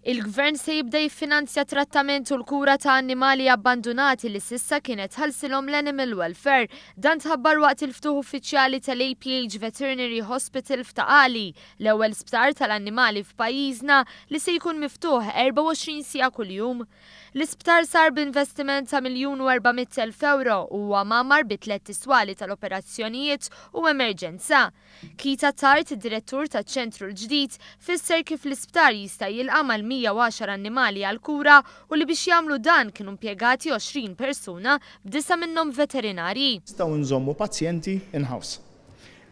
Il-Gvern se jibda jiffinanzja t-trattament u l-kura ta' annimali abbandunati li s'issa kienet tħallsilhom l-Animal Welfare. Dan tħabbar waqt il-ftuħ uffiċjali tal-APH Veterinary Hospital f'Ta' Qali, l-ewwel sptar tal-annimali f'pajjiżna li se jkun miftuħ 24 siegħa kuljum. L-isptar sar b'investiment ta' €1,400,000 u huwa mgħammar bi tlett iswali tal-operazzjonijiet u emerġenza. Keith Attard, id-direttur taċ-ċentru l-ġdid, fisser kif l-isptar jista' jilqa' mal-110 annimali għall-kura u li biex jagħmlu dan kienu impjegati 20 persuna, b'disa' minnhom veterinarji. Nistgħu nżommu pazjenti in-house.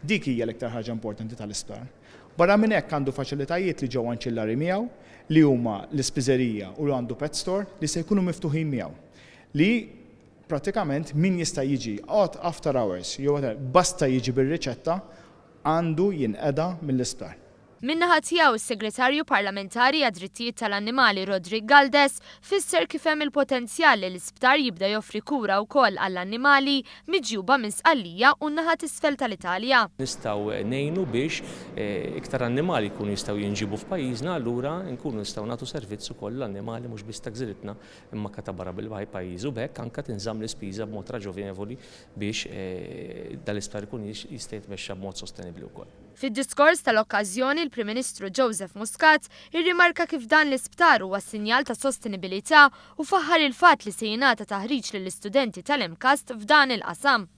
Dik hija l-iktar ħaġa importanti tal-isptar. Barra minn hekk għandu faċilitajiet li ġew anċillari miegħu li huma l-ispiżerija u għandu pet store li se jkunu miftuħin miegħu li Prattikament min jista' jiġi għod after hours jew whatever, basta jiġi bir-riċetta għandu jinqeda mill-isptar. Min-naħa tiegħu, is-Segretarju Parlamentari għad-Drittijiet tal-Annimali Roderick Galdes fisser kif hemm il-potenzjal li l-isptar jibda joffri kura wkoll għall-annimali miġjuba minn Sqallija u n-naħa t'isfel tal-Italja. Nistgħu ngħinu biex iktar annimali jkunu jistgħu jinġiebu f'pajjiżna allura nkunu nistgħu nagħtu servizz ukoll lill-annimali mhux biss ta' gżiritna imma anke ta' barra mill-pajjiż u b'hekk anke tinżamm l-ispiża b'mod raġonevoli biex dan l-isptar ikun jista' jitmexxa b'mod sostenibbli wkoll. Fid-diskors tal-okkażjoni l-Prim Ministru Joseph Muscat irrimarka kif dan l-isptar huwa sinjal ta' sostenibilità u faħħar il-fatt li se jingħata taħriġ lill-istudenti tal-MCAST f'dan il-qasam.